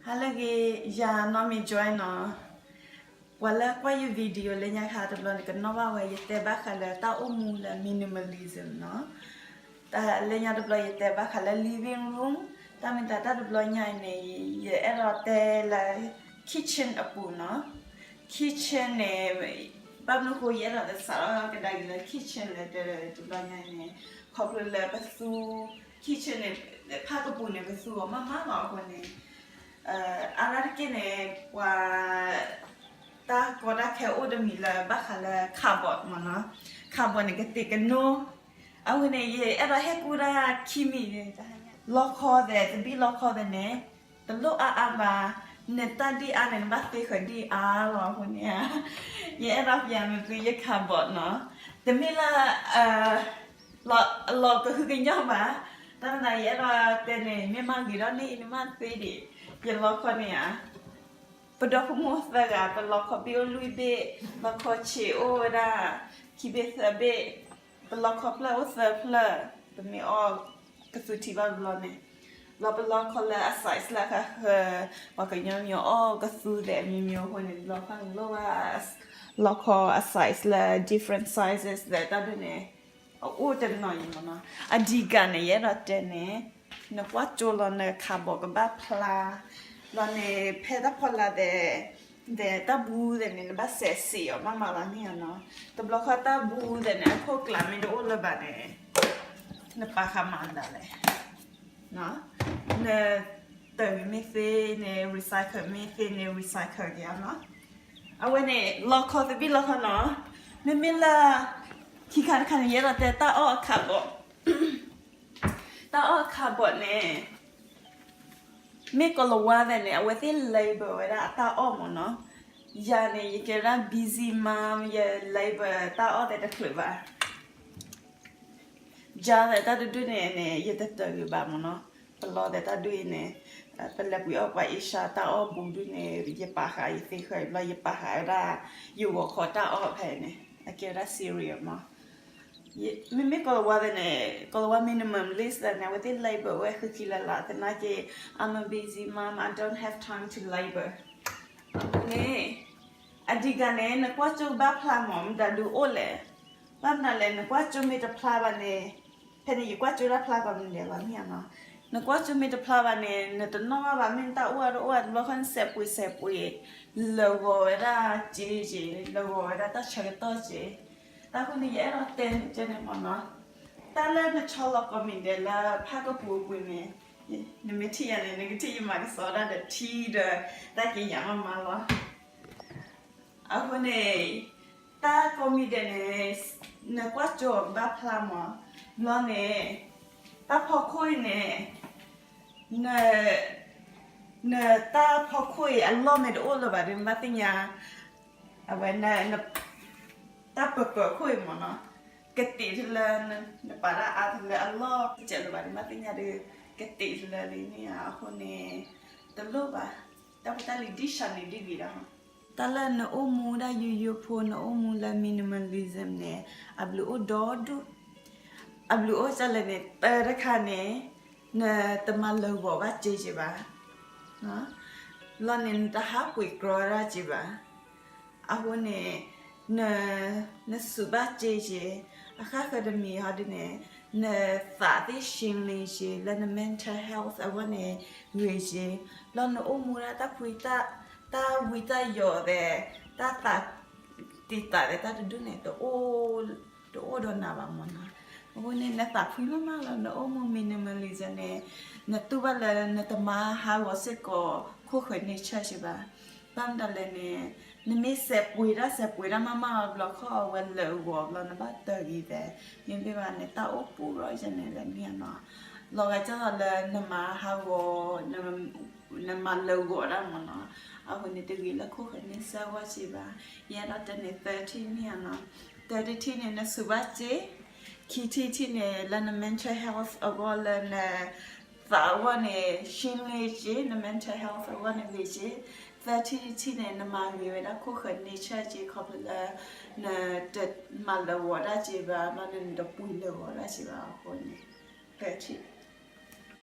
ဟါလၢအဂ့ၤ, ယၤနီၢ်မ့ၢ် Joy နီၤ. ပှၤလၢကွၢ်ယ video လၢညါခါတဘျီန့ၣ် ကနီၣ်ဘၣ်ဝဲ ယတဲဘၣ်ဃးလၢတၢ်အိၣ်မူလၢ minimalism နီၤ. တၢ်လၢညါတဘျီယတဲဘၣ်ဃးလၢ living room, တၢ်မ့ၢ်တၢ်တဘျီညါအံၤန့ၣ် ယအဲၣ်ဒိးတဲလၢ kitchen အပူၤနီၤ. kitchen န့ၣ် ဘၣ်မနုၤအဃိ ယအဲၣ်ဒိးတစးထီၣ်ကဒါက့ၤလၢ kitchen လၢတဘျီညါအံၤန့ၣ် ခီဖျိလၢပသူ kitchen န့ၣ် ဖၣ်ကပူၤန့ၣ် ပသူအီၤမးမးလီၤအဃိန့ၣ် အါဒၣ်တက့ၢ်န့ၣ် ပှၤ တၢ်ကီတၢ်ခဲအိၣ်တမံၤလၢဘၣ်ဃးလၢ cupboard မ့ၢ်နီၤ. cupboard န့ၣ် ကတ့ၢ်ကနိ အဝဲန့ၣ် ယအဲၣ်ဒိးဟ့ၣ်ကူၣ်ဒၣ်ခံမံၤန့ၣ် လီခီသဲး တဘံၣ်လီခီသဲးန့ၣ် တလိၣ်အါအါဘၣ်, နတၢ်ဒ်အါန့ၣ် နဘၣ်သ့ဃၢၤဒ်အါလီၤအဃိန့ၣ်ဧါ. ယအဲၣ်ဒိးပျးမ့ၢ်သုယ cupboard နီၤ. တမ့ၢ်လၢ လီၤကဟုကညီၢ်ဘၣ်, တၢ်မၤသးယအဲၣ်ဒိးတဲန့ၣ် မ့ၢ်မးဂ့ၤဒီးန့ၣ် နမၤသ့ဒံး ယလီခီန့ၣ်ဧါ. ပဒီဖိမိၢ်သၢဂၤ ပလီခီဘ့ၣ်အိၣ်လွံၢ်ဘ့ၣ်, လီခီဆံးအိၣ်ဝဲဒၣ် ခံဘ့ၣ်သၢဘ့ၣ်, ပလီခီဖျၢၣ်အိၣ်သၢဖျၢၣ်, ပမ့ၢ်အီၣ်ကသူထံဘၣ်တဘျီန့ၣ်, လီၤပလီခီလၢအ size လၢအဃၣ်ဃၢၤ, ပှၤကညီမ့ၢ်အီၣ်ကသူသဲးမံၤမံၤအဃိန့ၣ် လီခီန့ၣ်လိၣ်ဘၣ် လီခီအ size လၢ different sizes သဲးတၢ်ဒ်န့ၣ် အအိၣ်တနီၤအံၤမ့ၢ်နီၤ. အဓိကန့ၣ် ယအဲၣ်ဒိးတဲန့ၣ် နကွၢ်ကၠိလီၤ န cupboard ကဘၣ်ဖျါ, လီၤန့ၣ် ဖဲတၢ်ဖီလာ်သဲး ဒီးတၢ်ဘူးသဲးန့ၣ် နဘၣ်စဲးစံးအီၤမးမးလီၤန့ၣ်နီၤ. တဘျီဃီတၢ်ဘူးသဲးန့ၣ် အခိၣ်ကျးမ့ၢ်တအိၣ်လၢၤဘၣ်န့ၣ် နပာ်ဃာ်မၤဒ်လဲၣ် နတၢ်ဂ့ၤမ့ၢ်သ့န့ၣ် recycle မ့ၢ်သ့န့ၣ် recycle က့ၤအီၤနီၤ. အဝဲန့ၣ် လီခီသဘံၣ်လီခီနီၤ. မ့မ့ၢ်လၢ ခံခါတခါန့ၣ် ယအဲၣ်ဒိးတဲတၢ်အီၣ်အခးဘီး, တၢ်အီၣ်အခးဘီးန့ၣ် မ့ၢ်ကိၤလၤဝါသဲးန့ၣ် အဝဲသ့ၣ် label ဝဲဒၣ်အတၢ်အီၣ်မ့ၢ်နီၤ. ယၤန့ၣ် ယကဲဝဲဒၣ် busy mom, ယ label တၢ်အီၣ်သဲးတချုးဘၣ်. ယၤသဲးတၢ်တဒူၣ်န့ၣ်န့ၣ် ယတတၢၢ်ဂ့ၤဘၣ်မ့ၢ်နီၤ. ပလီသဲးတၢ်ဒူၣ်အံၤန့ၣ် ပလဲၤပှ့ၤအီၣ်ပှၤအ့ရှါတၢ်အီၣ်ဘူးဒူၣ်န့ၣ် ယပာ်ဃာ်ယသ့ဃၢၤဘျီ ယပာ်ဃာ်ဝဲဒၣ် ယဂီၤခီတၢ်အီၣ်ဖဲန့ၣ် အကဲဝဲဒၣ် cereal မ့ၢ် မ့မ့ၢ်ကိၤလၤဝါသဲးန့ၣ် ကိၤလၤဝါ minimum list သဲးန့ၣ် အဝဲသ့ၣ် label ဝဲဃုခံလၢ်လၢ် သနာ်က့ I'm a busy mom, I don't have time to label အဃိန့ၣ် အဓိကန့ၣ် နကွၢ်ကၠိဘၣ်ဖျါမ့ၢ် မတၤဒုးအိၣ်လဲၣ်. ဘၣ်မနုၤလဲၣ် နကွၢ်ကၠိမ့ၢ်တဖျါဘၣ်န့ၣ် ဖဲန့ၣ် ယကွၢ်ကၠိတၢ်ဖျါကီးမနုၤလဲၣ်လီၤန့ၣ်နီၤ. နကွၢ်ကၠိမ့ၢ်တဖျါဘၣ်န့ၣ် နတနီၣ်ဘၣ်ဘၣ် မ့ၢ်နတၢ်အိၣ်အါတအိၣ်အါ တဘျီခီနစဲးပှ့ၤစဲးပှ့ၤ လၢာ်ဂီၤဝဲဒၣ်စ့က့ၤ လၢာ်ဂီၤဝဲဒၣ်တၢ်ဆၢကတီၢ်က့ၤ. တၢ်ဃိန့ၣ် ယအဲၣ်ဒိးတဲန့ၣ်ကဲန့ၣ်မ့ၢ်နီၤ တၢ်လၢနဆီလီၤကိးမံၤဒဲးလၢဖၣ်ကပူၤအပူၤန့ၣ် နမ့ၢ်ထံၣ်ယၤန့ၣ် နကထံၣ်ယမၤကစီဒီးထံဒီး တၢ်က့ၤယၤမးမးလီၤ. အဃိန့ၣ် တၢ်ကိးမံၤဒဲးန့ၣ် နကွၢ်ကၠိဘၣ်ဖျါမး ဘျီန့ၣ် တၢ်ဖီခိၣ်အံၤန့ၣ် နတၢ်ဖီခိၣ်အံၤအလီၢ်မ့ၢ်တအိၣ်လၢၤဘၣ်ဒီး နဘၣ်သ့ၣ်ညါ အဝဲ တၢ်ပၢၢ်ပၢၢ်ခိၣ်အံၤမ့ၢ်နီၤ ကတ့ၢ်တလၢ နပာ်တၢ်အါတလၢအလီၢ် ကစဲးလၢၤဘၣ်ဒီး နဘၣ်သ့ၣ်ညါဒီး ကတ့ၢ်တလၢလံန့ၣ်ဧါ. အဃိန့ၣ် တလိၣ်ဘၣ် တၢ်ဖိတၢ်လံၤဒ်ဆါန့ၣ်ဒ်ဝံၤဒီး တၢ်လၢနအိၣ်မူဒၣ်ယိယိဖိ နအိၣ်မူလၢ minimalism န့ၣ် အဘျုးအိၣ်ဒီဒူၣ်. အဘျုးအိၣ်ဒ်လဲၣ်န့ၣ် တၢ်တခါန့ၣ် နတမၤလၢာ်ဂီၤဘၣ်စ့က့ၤဘၣ်. လီၤန့ၣ် နတဟးပှ့ၤကြီဒၣ်က့ၤဘၣ်. အဃိန့ၣ် နစူးဘၣ်စ့က့ၤ အဃၣ်ဃၢၤတမံၤဟီဒ်န့ၣ် နသးသ့ၣ် ရှင်းလင်း က့ၤ လၢန mental health အဂီၢ်န့ၣ် ဂ့ၤက့ၤ လီၤနအိၣ်မူဒၣ်တၢ်ဖှံ တၢ်ဝံတၢ်ယိးသဲး တၢ်သးတံာ်တာ်သဲး တၢ်တဒူၣ်န့ၣ် တအိၣ်ဒီးနၤဘၣ်မ့ၢ်နီၤ. အဃိန့ၣ် နသးဖှံမးမးလီၤ နအိၣ်မူ minimalism န့ၣ် နတူၢ်ဘၣ်လၢနတမၤဟးဂီၤစ့ၢ်ကီး ခိၣ်ဃၢၤ nature က့ၤဘၣ်. ဘၣ်မတၤလဲၣ်န့ၣ် နမ့ၢ်စဲးပှ့ၤတၢ်စဲးပှ့ၤတၢ်မးမးဘျီခီ အဝဲလၢာ်ဂီၤဘျီ နဘၣ်တၢၢ်ဂ့ၤသဲး မ့မ့ၢ်ဘၣ်န့ၣ် တၢ်အိၣ်ပူၤရီၤယဲန့ၣ်လဲၣ်န့ၣ်နီၤ. လီၤဂာ်ကၢ်လီၤလၢနမၤဟးဂီၤ နမၤလၢာ်ဂီၤတၢ်မ့ၢ်နီၤ. အဃိန့ၣ် တဂ့ၤလၢခိၣ်ဃၢၤန့ၣ် ဆၢဂီၢ်က့ၤဘၣ်. ယအဲၣ်ဒိးတဲန့ၣ် သၢထံၣ်န့ၣ်နီၤ. သၢထံၣ်န့ၣ် နစူးဘၣ်စ့, ခံထံၣ်ထံၣ်န့ၣ် လၢန mental health အဂီၢ် လၢနသးအဂီၢ်န့ၣ် ရှင်းလင်း က့ၤ န mental health အဂီၢ်န့ၣ်ဂ့ၤက့ၤ. သၢထံၣ်တထံၣ်န့ၣ် နမၤဂ့ၤဝဲဒၣ်ခိၣ်ဃၢၤ nature က့ၤ ခီဖျိလၢ နတမၤလၢာ်ဂီၤတၢ်က့ၤဘၣ် ဘျီန့ၣ် နတပှ့ၤလၢာ်ဂီၤတၢ်က့ၤဘၣ်အဃိန့ၣ် သၢထံၣ်